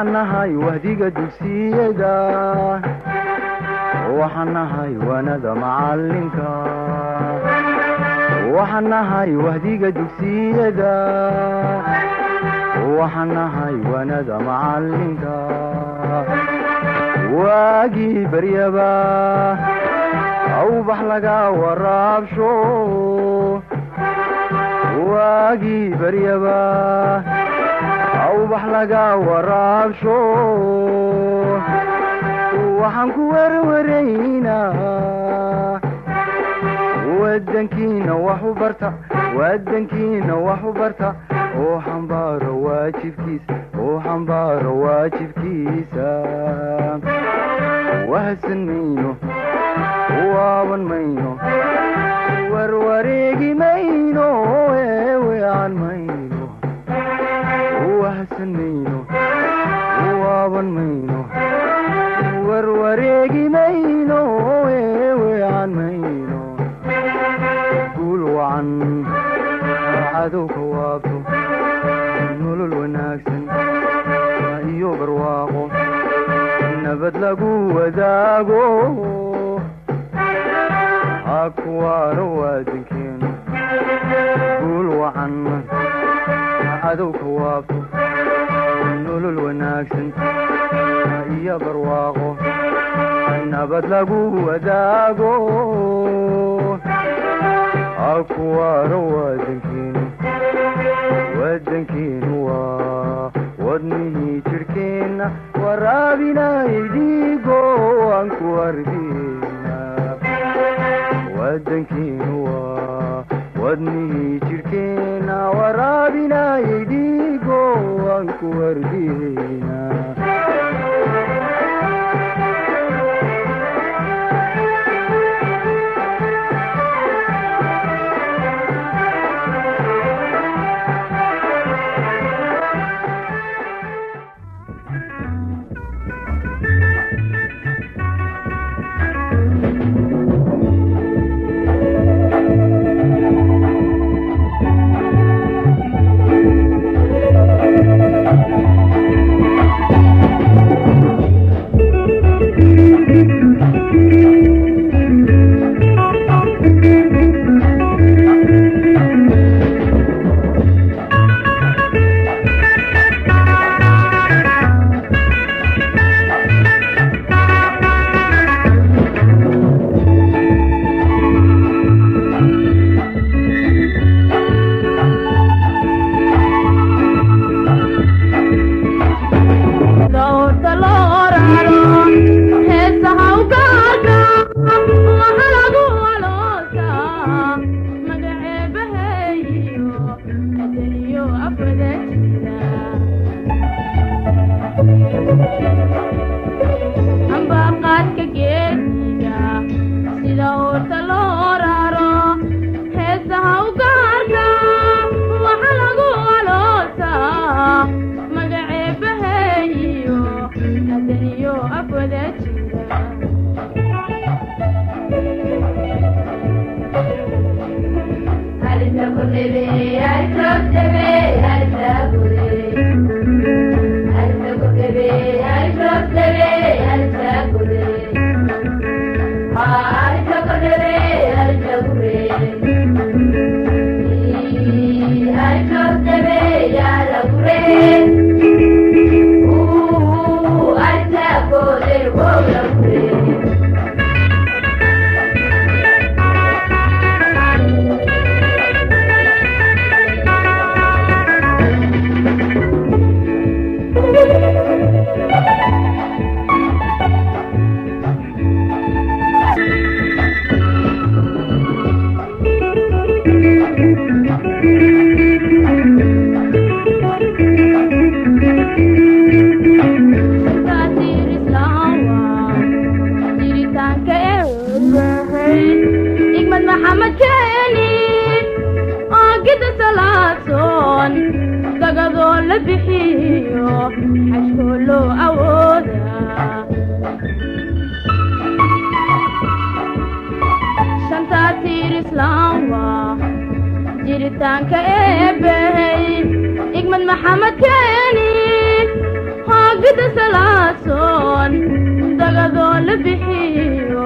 Waxaan nahay wahdiga dugsiyada, waxaan nahay waanada macalinka, waxaan nahay wahdiga dugsiyada, waxaan nahay waanada macalinka. Waagii baryaba awbax laga waraabsho, waagii baryaba awbax laga waraabsho. Waxaan ku werwaraynaa wadankiina wax u barta, wadankiina wax u barta, oo xambaaro waajibkiisa, oo xambaaro waajibkiisa. Wahsan mayno, waaban mayno, warwareegi mayno, eewean mayno. Wahsan mayno, waaban mayno, warwareegi mayno, eewean mayno. Guul wacan cadowka waabto, nolol wanaagsan iyo barwaaqo nabad lagu wadaago, ha kuwaano wadankeenu. Guul wacan cadowka waabto, nolol wanaagsan iyo barwaaqo nabad lagu wadaago, ha kuwaano wadankeenu. Wadankeenu waa wadnihii jirhkeenna, waraabinay dhiigo waan ku ardina. Wadankeenu waa wadnihii jirhkeenna, waraabinay dhiigo waan ku ardina. Jiritaanka eebbahey, Igmad Maxamed keeni. Oogida salaasoon dagadoo la bixiyo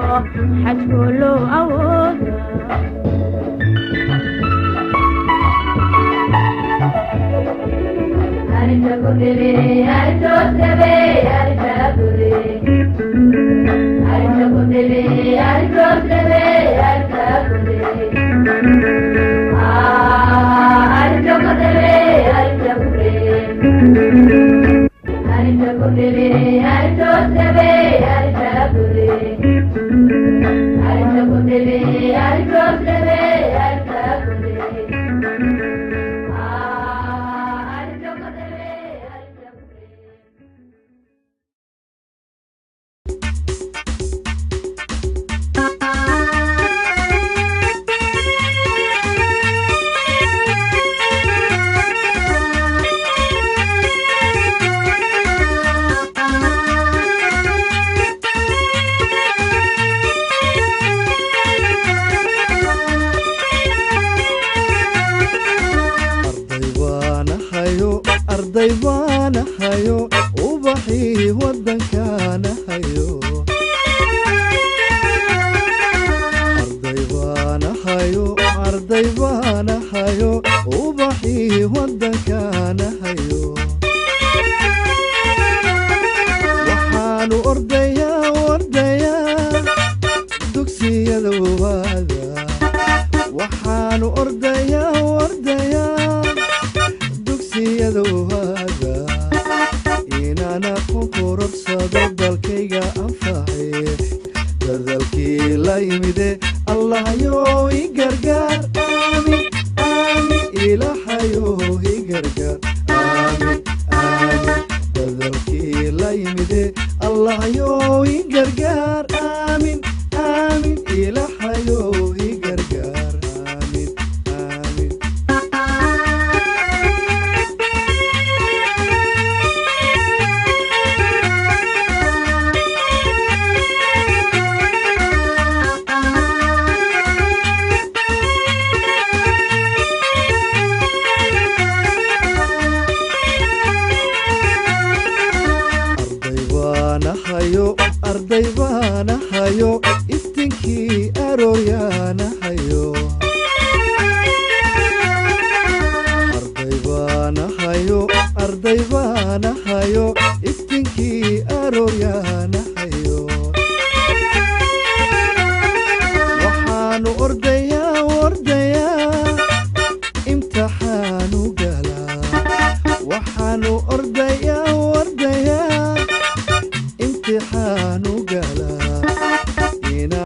xajkoo loo awooda. Arday baanahayo, ubaxii waddankaanahayo. Arday baanahayo, arday baanahayo, ubaxii waddankaanahayo. Waxaanu ordayaa, ordayaa dugsiyada waada. Waxaanu ordayaa, ordayaa dugsiyada waada, inaan aqoon kororsado, dalkayga anface. Dadalkii la yimide, Allahyo i gargaar. Aamin, aamin. Ilaahayo i gargaar. Aamin, aamin. Dadalkii la yimide, Allahyo i gargaar. Aamin, aamin. Ilaahayo i gargaar. Aamin, aamin. Arday baanahayo, arday baanahayo, iftiinkii arooryaanahayo. Arday baanahayo, arday baanahayo, iftiinkii arooryaanahayo. Waxaanu ordayaa, ordayaa imtixaanu galaa. Waxaanu ordayaa, ordayaa imtixaanu galaa ina.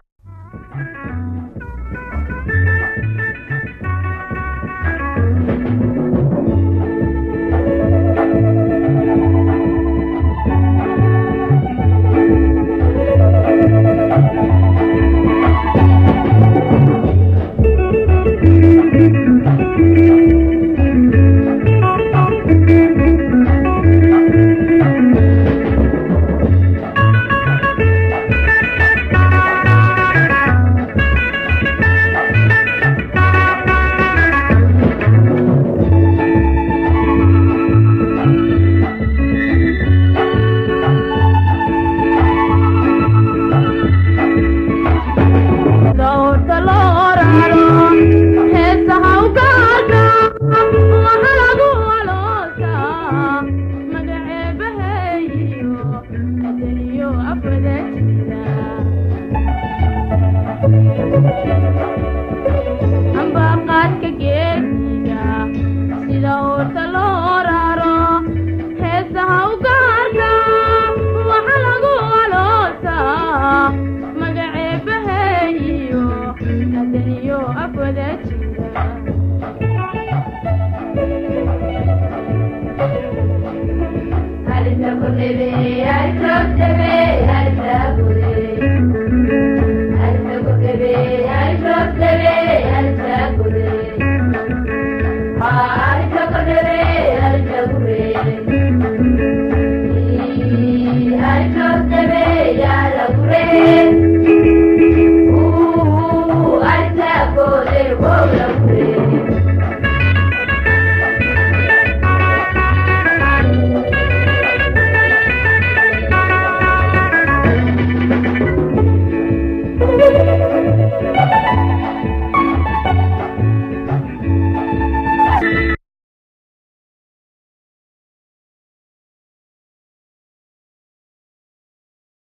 Dowrta loo raro heesaha u gaarka waxa lagu aloosaa magaceebaheeyo adaniyo afwada jira. Ambaqaadka geediga sida oorta loo raro heesaha u gaarka waxa lagu aloosaa magaceebaheeyo adaniyo afwada jira.